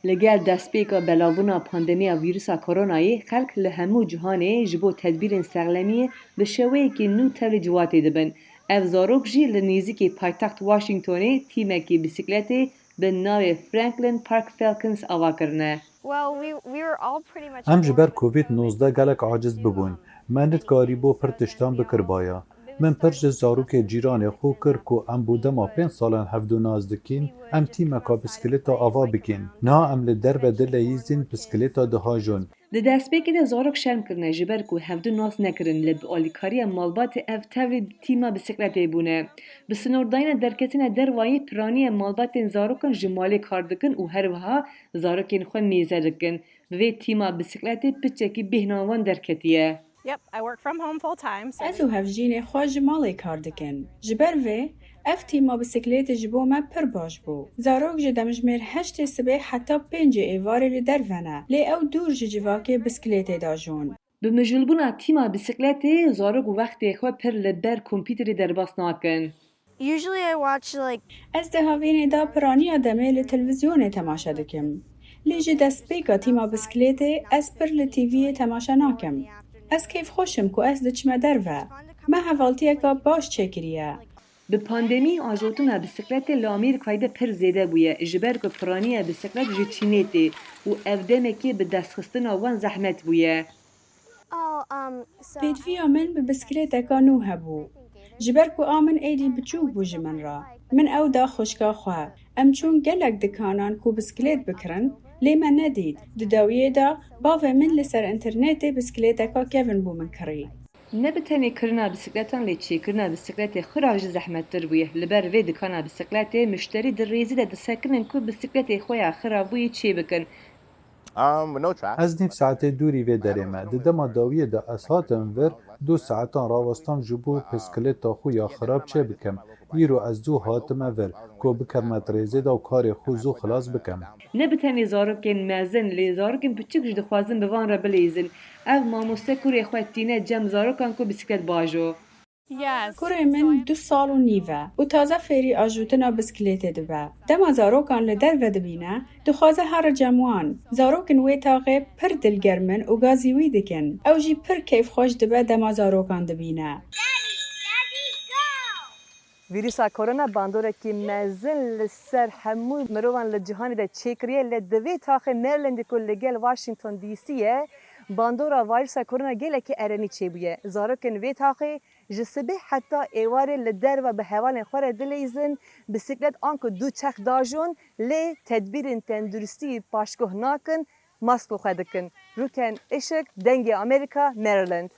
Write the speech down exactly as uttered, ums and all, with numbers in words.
Li gel destpêka belavbûna pandemiya vîrusa koronayê, xelk li hemû cîhanê ji bo tedbîrên sexlemiyê bi şeweyekî nû tevlî civatê dibin. Ev zarok jî li nêzîkî paytext Washingtonê tîmekî bîsikletê bi navê Franklin Park Falcons ava kirine. Well, we, we were all pretty much Em ji ber born with Covid the nozdeh gelek aciz bûbûn. Me nedikarîbû pir tiştan bikiribaya. Min pir ji zarokê cîranê xwe kir ku em bo dema pênc salan hevdu nas dikîn, em tîmeka bisikleta ava bikîn. Niha em li derve dileyîzîn, bisikleta dihajûn. Di destpêkê de zarok şerm kirine, ji ber ku hevdu nas nekirin, lê bi alîkariya malbatê ev tevlî tîma bisikletê bûne. Bi sinordayîna derketina dervayî, piraniya malbatên zarokan ji malê kar dikin û her wiha zarokên xwe mêze dikin. Bi vê tîma bisikletê piçekî bêhna wan derketiye. Yep, I work from home full time. So Ez û hevjînê xwe ji malê kar dikin. Ji ber vê, ev tîma bisikletê ji bo me pir baş bû. Zarok ji demjimêr heştê sibê heta pêncê êvarê li derve ne, lê ew dûr ji civakê bisikletê dajûn. Bi mijûlbûna tîma bisikletê, zarok wextê xwe pir li ber kompîterê derbas nakin. Usually I watch like Ez di havînê de piraniya demê li televîzyonê temaşe dikim. Lê ji destpêka tîma bisikletê ez pir li T V'yê temaşe nakim. Ez kêfxweş im ku ez diçime derve. Me hevaltiyeka baş çêkiriye. Bi pandemî, ajotina bisikletê li Amerîkayê de pir zêde bûye, ji ber ku piraniya bisiklet ji Çînê tê û ev demekê bi destxistina wan zehmet bûye. Oh, um, so Pêdiviya min bi bisikleteka nû hebû. Ji ber ku a min êdî biçûk bû ji min re, min ew da xwişka xwe. Em çûn gelek dikanan ku bisiklet bikirin, lê me nedît. Di dawiyê de bavê min li ser înternetê bisikleteka kevin bo min kirî. Ne bi tenê kirina bisikletan, lê çêkirina bisikletê xwe re jî zehmettir bûye. Li ber vê dikana bisikletê, mişterî di rêzî de disekinin ku bisikletê xwe ya xirabûyî çêbikin. Um, with no traffic. Ez nîv saetê dûrî vê derê me. Di dema dawiyê de ez hatim vir, du saetan rawestam ji bo bisikleta xwe ya xirab çêbikim. Îro ez zû hatime vir, ku bikevime di rêzê de û karê xwe zû xilas bikim. Ne bi tenê zarokên mezin, lê zarokên piçûk jî dixwazin bi van re bileyzin. Ev mamoste kurê xwe tîne cem zarokan ku bisiklet bajo. Yes. Kurê min du sal û nîv e û taze fêrî ajotina bisikletê dibe. Dema zarokan li derve dibîne, dixwaze here cem wan. Zarokên wê taxê pir dilgerm in û gazî wî dikin. Ew jî pir keyfxweş dibe dema zarokan dibîne. Vîrusa korona bandorekî mezin li ser hemû mirovan li cîhanê de çêkiriye, lê di vê taxê Marylandê ku li gel Washington D C ye, bandora vîrusa korona gelekî erênî çêbûye. Zarokên vê taxê ji sibê heta êvarê li derve bi hevalên xwe re dileyzin, bisiklet anku du çerx dajon, lê tedbîrên tenduristî paşguh nakin, mask bi xwe dikin. Rûken Işık, Dengê Amerîka, Maryland.